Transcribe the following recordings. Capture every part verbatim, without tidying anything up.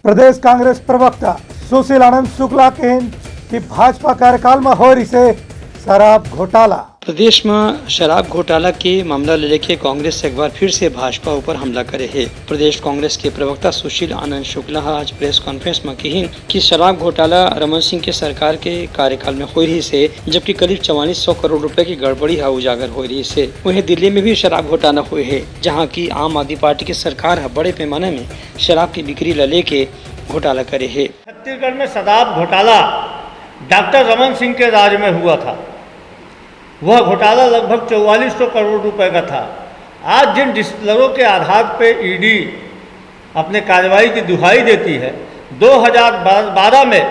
प्रदेश कांग्रेस प्रवक्ता सुशील आनंद शुक्ला कहिन कि भाजपा कार्यकाल म होए रिहिसे शराब घोटाला। प्रदेश म शराब घोटाला के मामला ल लेके कांग्रेस एक बार फिर से भाजपा ऊपर हमला करे हे। प्रदेश कांग्रेस के प्रवक्ता सुशील आनंद शुक्ला ह आज प्रेस कॉन्फ्रेंस म कहिन कि शराब घोटाला रमन सिंह के सरकार के कार्यकाल में होए रिहिसे, जबकि करीब चवालीस सौ करोड़ रुपए की गड़बड़ी ह उजागर होए रिहिसे। वहीं दिल्ली में भी शराब घोटाला होए हे, जहां की आम आदमी पार्टी की सरकार ह बड़े पैमाने में शराब की बिक्री ल लेके घोटाला करे हे। छत्तीसगढ़ में शराब घोटाला डॉक्टर रमन सिंह के राज में हुआ था। वह घोटाला लगभग चौवालीस सौ करोड़ रुपए का था। आज जिन डिस्टिलरों के आधार पे ईडी अपने कार्रवाई की दुहाई देती है, दो हज़ार बारह में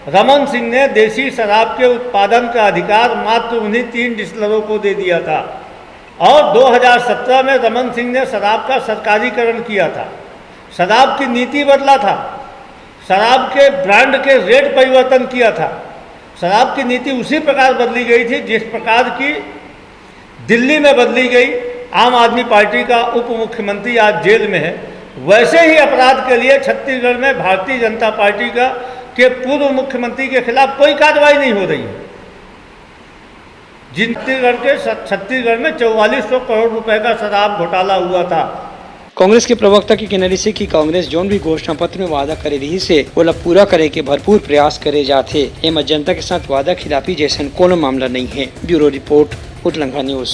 रमन सिंह ने देसी शराब के उत्पादन का अधिकार मात्र उन्हीं तीन डिस्टिलरों को दे दिया था और दो हज़ार सत्रह में रमन सिंह ने शराब का सरकारीकरण किया था। शराब की नीति बदला था, शराब के ब्रांड के रेट परिवर्तन किया था। शराब की नीति उसी प्रकार बदली गई थी जिस प्रकार की दिल्ली में बदली गई। आम आदमी पार्टी का उप मुख्यमंत्री आज जेल में है, वैसे ही अपराध के लिए छत्तीसगढ़ में भारतीय जनता पार्टी का के पूर्व मुख्यमंत्री के खिलाफ कोई कार्रवाई नहीं हो रही है। जिन छत्तीसगढ़ के छत्तीसगढ़ में चौवालीस सौ करोड़ रुपए का शराब घोटाला हुआ था। कांग्रेस के प्रवक्ता के कहना रिहिसे कि कांग्रेस जौन भी घोषणा पत्र में वादा करे रिहिसे, ओला पूरा करे के भरपूर प्रयास करे जाथे। एमा जनता के साथ वादा खिलाफी जैसन कोनो मामला नहीं है। ब्यूरो रिपोर्ट, उठलंगा न्यूज।